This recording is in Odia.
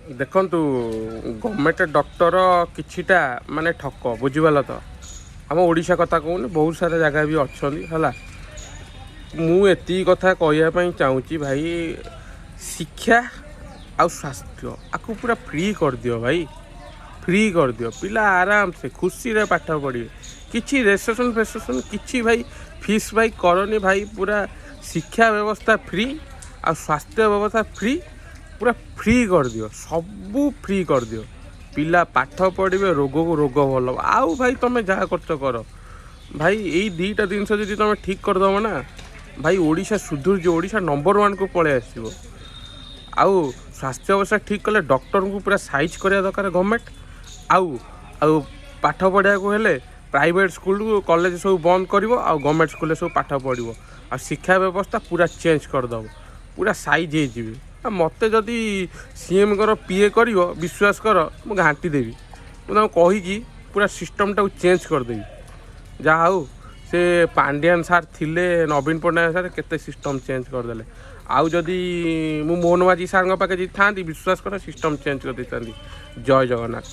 ଦେଖନ୍ତୁ, ଗଭର୍ଣ୍ଣମେଣ୍ଟ ଡକ୍ଟର କିଛିଟା ମାନେ ଠକ, ବୁଝିପାରିଲ ତ? ଆମ ଓଡ଼ିଶା କଥା କହୁନି, ବହୁତ ସାରା ଜାଗା ବି ଅଛନ୍ତି, ହେଲା। ମୁଁ ଏତିକି କଥା କହିବା ପାଇଁ ଚାହୁଁଛି ଭାଇ, ଶିକ୍ଷା ଆଉ ସ୍ୱାସ୍ଥ୍ୟ ଆକୁ ପୁରା ଫ୍ରି କରିଦିଅ ଭାଇ, ଫ୍ରି କରିଦିଅ। ପିଲା ଆରାମସେ ଖୁସିରେ ପାଠ ପଢ଼ିବେ। କିଛି ରେଜିଷ୍ଟ୍ରେସନ୍ ଫେଷ୍ଟ୍ରେସନ୍ କିଛି ଭାଇ ଫିସ୍ ଭାଇ କରନି ଭାଇ। ପୁରା ଶିକ୍ଷା ବ୍ୟବସ୍ଥା ଫ୍ରି ଆଉ ସ୍ୱାସ୍ଥ୍ୟ ବ୍ୟବସ୍ଥା ଫ୍ରି, ପୁରା ଫ୍ରି କରିଦିଅ, ସବୁ ଫ୍ରି କରିଦିଅ। ପିଲା ପାଠ ପଢ଼ିବେ, ରୋଗକୁ ରୋଗ ଭଲ ହେବ। ଆଉ ଭାଇ, ତମେ ଯାହା କରୁଛ କର ଭାଇ। ଏଇ ଦୁଇଟା ଜିନିଷ ଯଦି ତମେ ଠିକ୍ କରିଦେବ ନା ଭାଇ, ଓଡ଼ିଶା ସୁଧୁରିଯିବ, ଓଡ଼ିଶା ନମ୍ବର ୱାନ୍କୁ ପଳେଇ ଆସିବ। ଆଉ ସ୍ୱାସ୍ଥ୍ୟ ଅବସ୍ଥା ଠିକ୍ କଲେ ଡକ୍ଟରଙ୍କୁ ପୁରା ସାଇଜ୍ କରିବା ଦରକାର ଗଭର୍ଣ୍ଣମେଣ୍ଟ। ଆଉ ପାଠ ପଢ଼ିବାକୁ ହେଲେ ପ୍ରାଇଭେଟ୍ ସ୍କୁଲ, କଲେଜ ସବୁ ବନ୍ଦ କରିବ ଆଉ ଗଭର୍ଣ୍ଣମେଣ୍ଟ ସ୍କୁଲରେ ସବୁ ପାଠ ପଢ଼ିବ। ଆଉ ଶିକ୍ଷା ବ୍ୟବସ୍ଥା ପୁରା ଚେଞ୍ଜ କରିଦେବ, ପୁରା ସାଇଜ୍ ହେଇଯିବେ। ଆଉ ମୋତେ ଯଦି ସିଏମ୍ଙ୍କର ପିଏ କରିବ, ବିଶ୍ୱାସ କର, ମୁଁ ଘାଣ୍ଟି ଦେବି। ମୁଁ ତାଙ୍କୁ କହିକି ପୁରା ସିଷ୍ଟମ୍ଟାକୁ ଚେଞ୍ଜ କରିଦେବି। ଯାହା ହଉ, ସେ ପାଣ୍ଡିଆନ ସାର୍ ଥିଲେ, ନବୀନ ପଟ୍ଟନାୟକ ସାର୍ କେତେ ସିଷ୍ଟମ୍ ଚେଞ୍ଜ କରିଦେଲେ। ଆଉ ଯଦି ମୁଁ ମୋହନ ମାଝୀ ସାର୍ଙ୍କ ପାଖରେ ଯଦି ଥାଆନ୍ତି, ବିଶ୍ୱାସ କର, ସିଷ୍ଟମ୍ ଚେଞ୍ଜ କରିଦେଇଥାନ୍ତି। ଜୟ ଜଗନ୍ନାଥ।